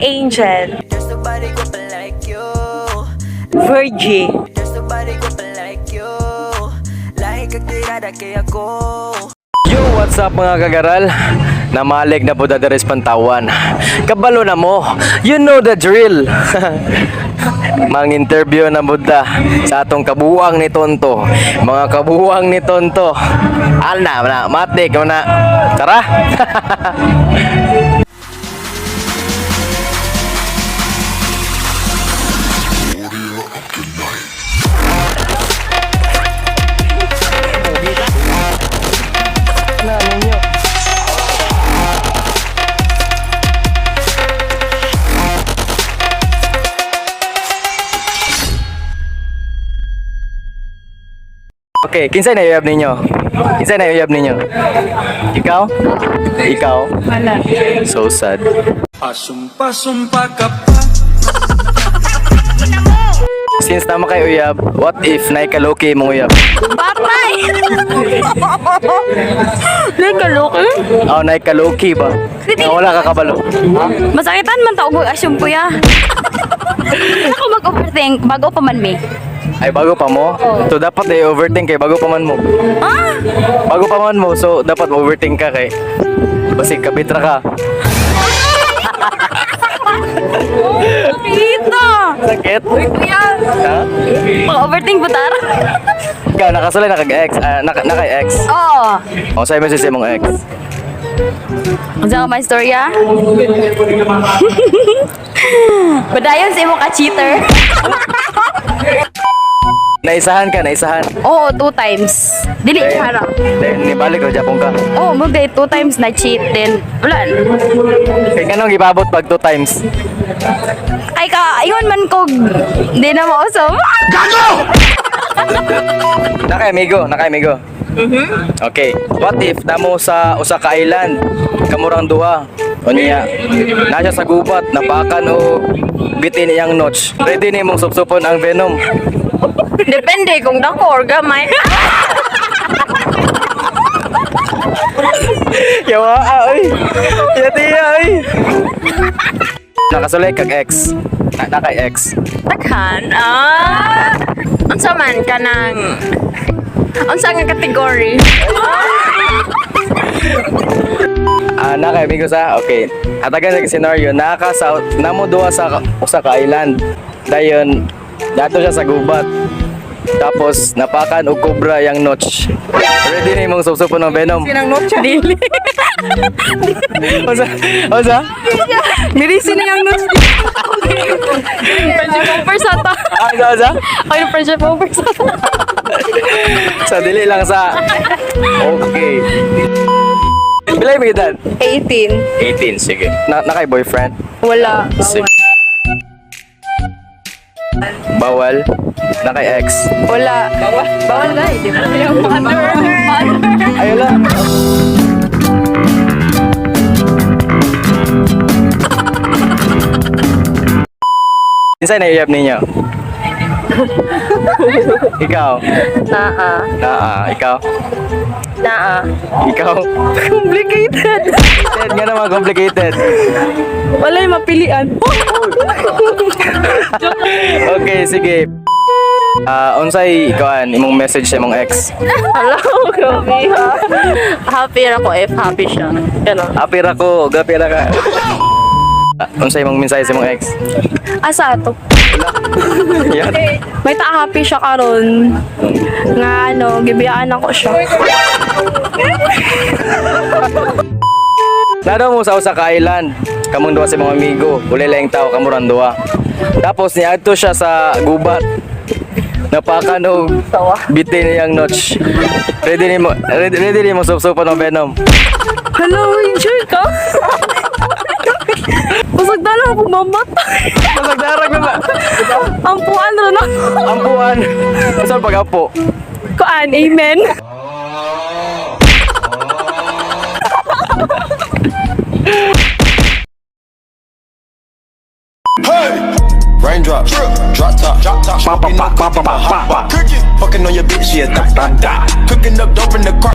Angel. There's nobody guapo like you. Virgie. There's nobody guapo like you. Lahi kag tirada kay ako. Yo, what's up, mga kagaral? Namalig na po dadaris pantawan. Kabalo na mo. You know the drill. Mang interview na buda sa atong kabuang ni Tonto. Mga kabuang ni Tonto. Alna, na, matik na. Tara. Okay, kinsay na uyab ninyo? Kinsay na uyab ninyo? Ikaw? Ikaw? Wala. So sad. Pasumpa-sumpa ka pa. Since tama kay uyab, what if naikaloki mong uyab? Patay! Nagkaloki? Oh, naikaloki ba? Nga wala ka kabalo. Masakitan man taog mag-assume, kuya. Ako mag-overthink bago pa man mi. Ay, bago pa mo? So, dapat eh, overthink kay bago pa man mo. Ah! Bago pa man mo, so dapat overthink ka kay basig kapitra ka. Kita! Sakit? Kuya, Ha? mag-overthink ba tara? Ikaw, nakasulay na kag-ex. Ah, naka-ex. Oo. O, sa'yo message sa imong ex. Unsa ka may storya? Padayon sa imo ka cheater. Naisahan ka, naisahan. Oo, two times. Dili harap. Then, nibalik ra Japon ka. Oo, mo day two times na cheat then wala. Kay nganong gibabot pag two times? Ay ka, ingon man ko di na mausom. Naka-amigo, naka-amigo. Okay. What if namo sa usa ka island, kamurang duha. Unya, na siya sa gubat, napakan o bitin iyang notch. Ready ni mong supsupon ang venom. Depende kung dako or gamay. Yawa, ah, oy. Yati, oy. Nakasulay kag ex. Naka ex. Taghan? Ah! Unsa man ka ng... Unsa nga category? Ah, naka amigo sa okay. Hatagan sa scenario, naka sa namo duha sa usa ka island. Dayon dato siya sa gubat. Tapos napakan og cobra yang notch. Ready na imong supsupon ng venom. Sinang notch? Dili. Unsa? Unsa? Dili sinang notch. Friendship over sa ta. Ah, unsa, unsa? Ay, friendship over sa ta. Sa dili lang sa. Okay. Pila yung edad? 18. 18, sige. Na nakay boyfriend? Wala. Sige. Bawal. Nakay ex. Wala. Bawal na, di ba? Ayun lang. Insay na iyab ninyo? Ikaw? Naa. Naa, ikaw? Naa. Ikaw? Complicated. Complicated nga naman, complicated. Wala yung mapilian. Okay, sige. Ah, unsay ikaw imong message sa imong ex? Hello, grabe ha. Happy ra ko if happy siya. Ganun. Happy ra ko, gapi ra ka. Ah, unsay imong mensahe sa imong ex? Asa ato? Yan. May ta happy siya karon nga ano, gibiyaan ako siya. Nado mo sa usa ka island, kamong duha sa mga amigo, walay laing tao kamurang duha. Tapos niadto siya sa gubat. Napakan og bitin niyang notch. Ready nimo ready, ready nimo supsupan ng venom. Hello, enjoy ka? Basag dala ako mamatay. Masagdarag na ba? Ampuan ra na. Ampuan. Sa pag-apo. Kuan, amen. Raindrop, drop top, drop top, smoking on cookie in the hot pot. Cooking, fucking on your bitch, yeah, that, that, that. Cooking up dope in the car.